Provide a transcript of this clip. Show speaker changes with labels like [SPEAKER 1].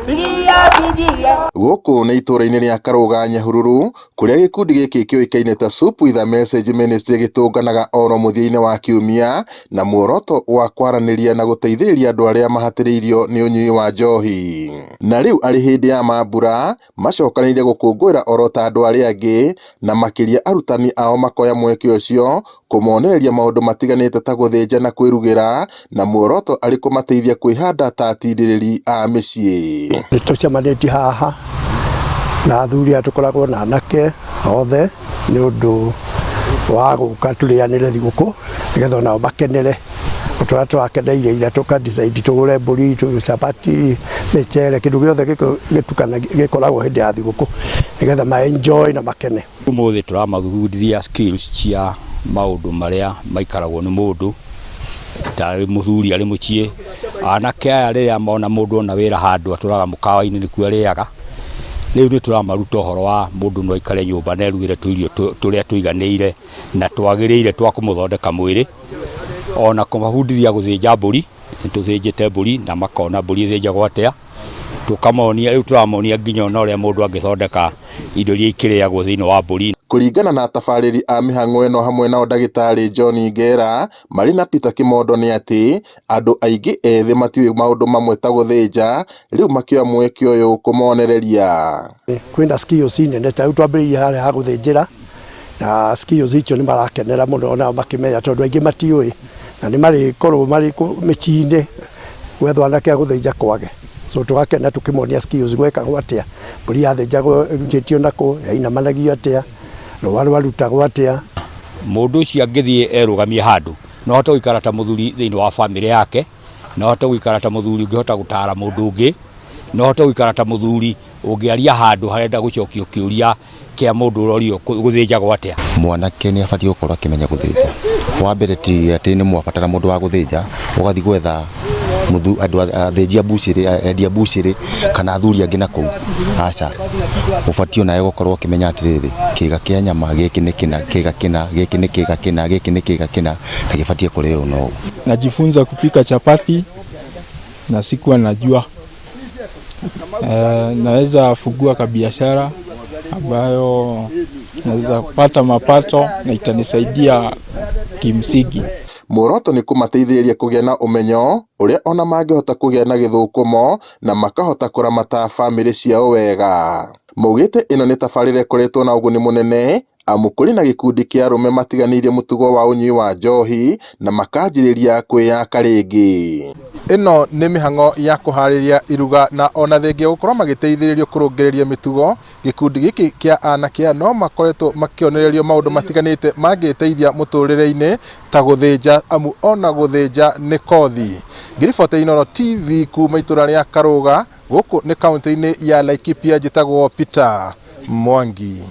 [SPEAKER 1] Pigia, pigia.
[SPEAKER 2] Gũkũ nĩ itũũra-inĩ rĩa Karũga Nyahururu kũrĩa gĩkundi gĩkĩ kĩũĩkaine ta Soup with a Message Ministry gĩtũnganaga oro mũthia-inĩ wa kiumia na muoroto wa kwaranĩria na gũteithĩrĩria andũ arĩa mahatĩrĩirio nĩ ũnyui wa njohi. Na rĩu arĩ hĩndĩ ya mambura macokanĩrĩire gũkũngũĩra oro ta andũ arĩa angĩ na makĩria arutani ao makoya mweke ũcio kũmonereria maũndũ matiganĩte ta gũthĩnja na kwĩrugĩra na muoroto arĩ kũmateithia kwĩhanda ta atirĩrĩri a mĩciĩ.
[SPEAKER 3] Nĩ tũcemanĩtie haha na athuri aya tũkoragwo na anake othe nĩ ũndũ wa gũka tũrĩanĩre thigũkũ nĩgetha onao makenere tũrĩa tũrakeneire ira tũka decide tũgũre mbũri, chapati, mĩcere, kĩndũ gĩothe gĩkoragwo hĩndĩ ya thigũkũ nĩgetha ma enjoy na makene.
[SPEAKER 4] Ũmũthĩ tũramathundithia skills cia maũndũ marĩa maikaragwo nĩ mũndũ ta mũthuri arĩ mũciĩ. Anake aya rĩrĩa mona mũndũ ona wĩra handũ atũraga mũkawa-inĩ nĩkuo arĩaga. Rĩu nĩ tũramaruta ũhoro wa mũndũ no aikare nyũmba na erugĩre tũirio tũrĩa tũiganĩire na twagĩrĩire twa kũmũthondeka mwĩrĩ. Ona kũmabundithia gũthĩnja mbũri, nĩ tũthĩnjĩte mbũri na makona mbũri ĩthĩnjagwo atĩa. Tũkamonia, rĩu tũramonia nginya ona ũrĩa mũndũ angĩthondeka indo iria ikĩrĩagwo thĩinĩ wa mbũri.
[SPEAKER 2] Kũringana na atabarĩri a mĩhang'o ĩno hamwe nao ndagĩtarĩ John Ngera marĩ na Peter Kimondo nĩ atĩ andũ aingĩ ethĩ matiũĩ maũndũ mamwe ta gũthĩnja, rĩu makĩoya mweke ũyũ kũmonereria.
[SPEAKER 3] Kwĩna skills nene ta rĩu twambĩrĩirie harĩa ha gũthĩnjĩra na skills icio nĩ marakenera mũno onao makĩmenya tondũ aingĩ matiũĩ na nĩ marĩkorwo marĩ mĩciĩ-inĩ gwethwo anake a gũthĩnja kwage. So tũgakena tũkĩmonia skills gwekagwo atĩa, mbũri yathĩnjagwo ĩrutĩtio nakũ, yainamanagio atĩa, rũa rwarutagwo atĩa.
[SPEAKER 4] Mũndũ ũcio angĩthiĩ erũgamie handũ no ahote gũikara ta mũthuri thĩinĩ wa bamĩrĩ yake, no ahote gũikara ta mũthuri ũngĩhota gũtara mũndũ ũngĩ, no ahote gũikara ta mũthuri ũngĩaria handũ harenda gũcokio kĩũria kĩa mũndũ ũrorio gũthĩnjagwo atĩa.
[SPEAKER 5] Mwanake nĩ abatiĩ gũkorwo akĩmenya gũthĩnja. Wa mbere ti atĩ nĩ mwabatara mũndũ wa gũthĩnja ũgathiĩ gwetha andũ athĩnji a mbucĩrĩ, endia mbucĩrĩ kana athuri angĩ na kũu, aca. Ũbatiĩ onawe gũkorwo ũkĩmenya atĩrĩrĩ, kĩga kĩa nyama gĩkĩ nĩ kĩna, kĩga kĩna, gĩkĩ nĩ kĩga kĩna, gĩkĩ nĩ kĩga kĩna na gĩbatiĩ kũrĩo ũũ na ũũ.
[SPEAKER 6] Najifunza kupika chapati na sikuwa najua. Naweza fungua kabiashara ambayo naweza pata mapato na itanisaidia kimsingi.
[SPEAKER 2] Muoroto nĩ kũmateithĩrĩria kũgĩa na ũmenyo ũrĩa ona mangĩhota kũgĩa na gĩthũkũmo na makahota kũramata bamĩrĩ ciao wega. Maugĩte ĩno nĩ tabarĩra ĩkoretwo na ũguni mũnene amu kũrĩ na gĩkundi kĩa arũme matiganĩirie mũtugo wa ũnyui wa njohi na makanjĩrĩria kwĩyaka rĩngĩ. Ĩno nĩ mĩhang'o ya kũharĩria iruga na ona thengia gũkorwo magĩteithĩrĩrio kũrũngĩrĩria mĩtugo, gĩkundi gĩkĩ kĩa anake aya no makoretwo makĩonererio maũndũ matiganĩte mangĩteithia mũtũrĩre-inĩ ta gũthĩnja amu ona gũthĩnja nĩ kothi. Ngĩribotera Inooro TV kuma itũra rĩa Karũga, gũkũ nĩ kaũntĩ-inĩ ya Laikipia, njĩtagwo Peter Mwangi.